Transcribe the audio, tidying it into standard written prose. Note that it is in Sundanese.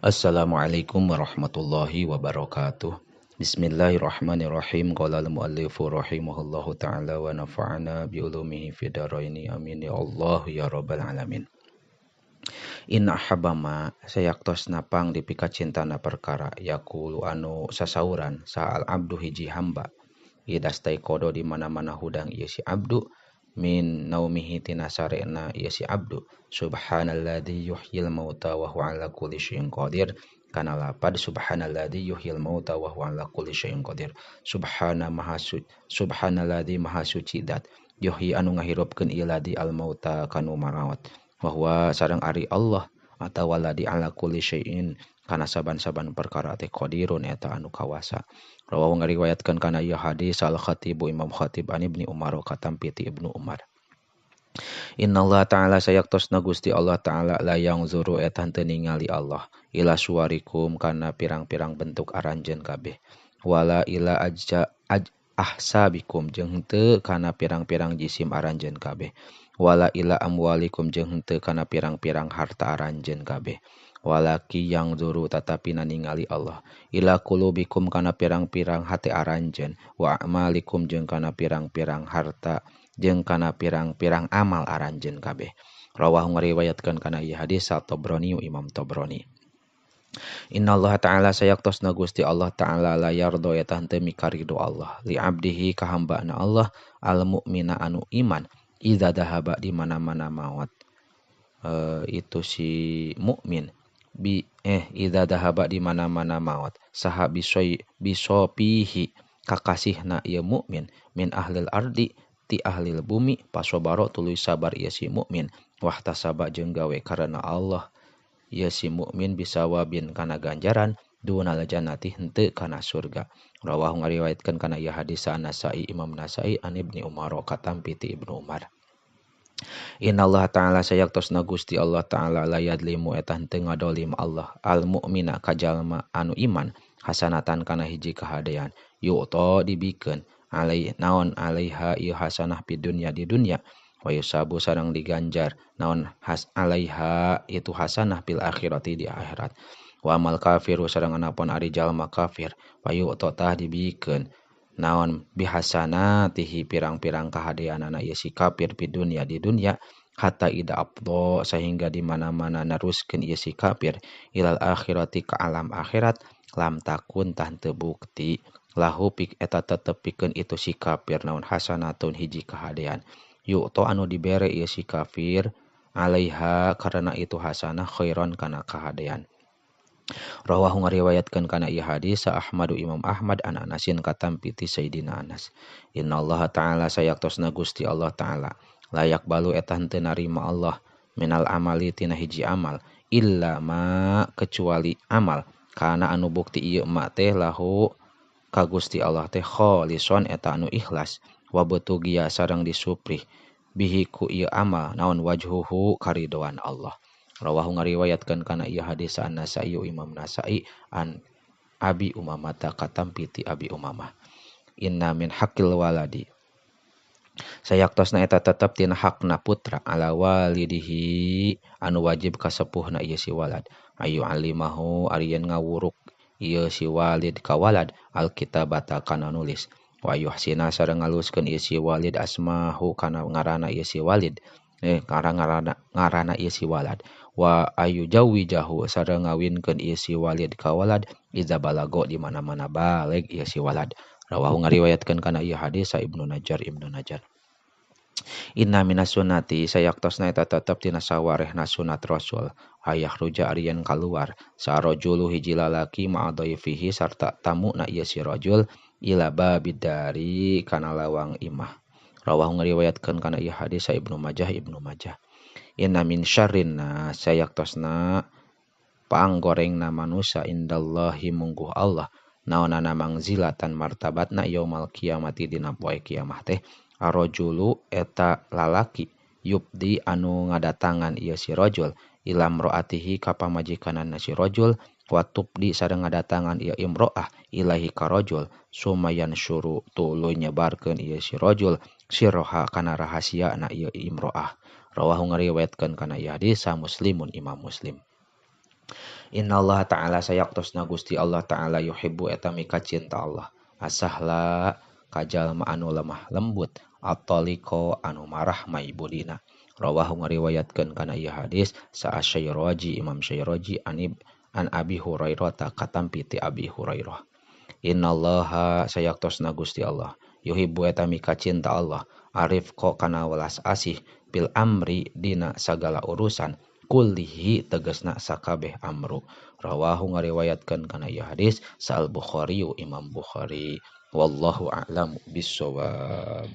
Assalamualaikum warahmatullahi wabarakatuh. Bismillahirrahmanirrahim. Qala al-muallifu rahimahullahu ta'ala wa nafa'ana bi ulumihi fid dharaini. Amin ya Allah ya rabbal alamin. Inna habama sayaktosna pang dipikacintana perkara yaqulu anu sasauran sa'al abdu hiji hamba idastaiqodo di mana-mana hudang ieu si abdu min naumihi tina sarena ieu si abdu subhanalladzi yuhyil mauta wa huwa ala kulli syai'in qadir kana lapad subhanalladzi yuhyil mauta wa huwa ala kulli syai'in qadir subhana maha suci subhanalladzi maha suci dat yuhyi anu ngahirupkeun ieu ladzi al mauta kanu marawat wa huwa sareng ari Allah atawa ladzi ala kulli syai'in kana saban-saban perkara teh qadirun eta anu kawasa. Rawahu ngariwayatkeun kana ieu hadis al Khatibu Imam Khatib an Ibni Umar katampi ti Ibnu Umar. Inna Allah ta'ala sayaktosna Gusti Allah ta'ala la yangzuru eta henteu ningali Allah ila suwarikum kana pirang-pirang bentuk aranjeun kabeh wala ila ajja ahsabikum jeung henteu kana pirang-pirang jisim aranjeun kabeh wala ila amwalikum jeung henteu kana pirang-pirang harta aranjeun kabeh walaki yang zuru tatapi ningali Allah ila qulubikum kana pirang-pirang hate aranjeun wa amalikum jeung kana pirang-pirang harta jeung kana pirang-pirang amal aranjeun kabeh. Rawahu ngariwayatkeun kana ieu hadis At-Tabrani Imam Tabrani. Inna Allah ta'ala sayaktosna Gusti Allah ta'ala la yardo eta henteu mikarido Allah li abdihi ka hambana Allah al mukmina anu iman idza dahaba di mana-mana maot itu si mukmin bi idza dahaba di mana-mana maot saha bisoi bisopihi kakasihna ieu mukmin min ahlil ardi ti ahlil bumi pasobaro tuluy sabar ieu si mukmin wahtasaba jeung gawe karena Allah ieu si mukmin bisawabin kana ganjaran dunal jannati henteu kana surga. Rawahu ngariwayatkeun kana ieu hadis An-Nasa'i Imam Nasa'i an Ibni Umar katampi ti Ibnu Umar. Inna Allah ta'ala sayaktosna Gusti Allah ta'ala la yadlimu eta henteu ngadolim Allah al mukmina ka jalma anu iman hasanatan kana hiji kahadean yu'ta dibikeun alai naon alaiha ieu hasanah fid dunya di dunya wa yusabu sareng diganjar naon has alaiha itu hasanah fil akhirati di akhirat wa amal kafiru sareng anapun ari jalma kafir wa yu'ta tah dibikeun naon bihasanatihi pirang-pirang kahadeanana ieu si kafir fid dunya di dunya hatta ida abdo sehingga di mana-mana naruskeun ieu si kafir ilal akhirati ka alam akhirat lam takun tah teu bukti lahu pik eta tetep pikeun itu si kafir naon hasanatun hiji kahadean yu'ta anu dibere ieu si kafir alaiha karena itu hasanah khairon kana kahadean. Rawahu ngariwayatkeun kana ieu hadis Ahmadu Imam Ahmad an Anasin katampi ti Sayyidina Anas. Inna Allah ta'ala sayaktosna Gusti Allah ta'ala layak balu eta henteu narima Allah minal amali tina hiji amal illa ma kecuali amal kana anu bukti ieu ma teh lahu ka Gusti Allah teh kholison eta anu ikhlas wa betugia sareng disuprih bihi ku ieu amal naon wajhuhu karidoan Allah. Rawahu ngariwayatkeun kana ieu hadis An-Nasa'i Imam Nasa'i an Abi Umamah katampi ti Abi Umamah. Inna min haqqil waladi sayaktosna eta tetep tina hakna putra ala walidihi anu wajib kasepuhna ieu si walad ayu alimahu ari yen ngawuruk ieu si walid ka walad alkitabata kana nulis wa yuhsina sareng ngaluskeun ieu si walid asmahu kana ngaranna ieu si walid ngaranna ieu si walad wa ayu jawijahu sareng ngawinkeun ieu si walid ka walad iza balago di mana-mana baleg ieu si walad. Rawahu ngariwayatkeun kana ieu hadis Ibnu Najjar Ibnu Najjar. Inna minas sunnati sayaktosna eta tetep tina sawarehna sunat Rasul ayah ruja arian kaluar sarojulu hiji lalaki ma'adhaifihi sarta tamuna ieu si rajul ila babidari kana lawang imah. Rawahu ngariwayatkeun kana ieu hadis Ibnu Majah Ibnu Majah. Inna min syarrin nas sayaktosna panggorengna manusia indallahi mungguh Allah naonana mangzilatan martabatna yaumal kiamati dina poe kiamah teh arrajulu eta lalaki yubdi anu ngadatangan ieu si rajul ila imraatihi ka pamajikanana si rajul wa tubdi sareng ngadatangan ieu imroah ilahi ka rajul sumayan syuru tuluy nyebarkeun ieu si rajul sirroha kana rahasiana ieu imroah. Rawahu ngariwayatkeun kana ieu hadis Muslimun Imam Muslim. Innallaha ta'ala sayaktosna Gusti Allah ta'ala yuhibbu eta mikacinta Allah asahla kajalma anu lemah lembut at-taliqa anu marah maibudina. Rawahu ngariwayatkeun kana ieu hadis sa Asy-Syairaji Imam Syairaji an Abi Hurairah ta katampi ti Abi Hurairah. Innallaha sayaktosna Gusti Allah yuhibbu eta mikacinta Allah arifqa kana welas asih bil amri dina sagala urusan kullihi tegasna sakabeh amru. Rawahu ngariwayatkeun kana ieu hadis sa Al Bukhari Imam Bukhari. Wallahu a'lamu bissawab.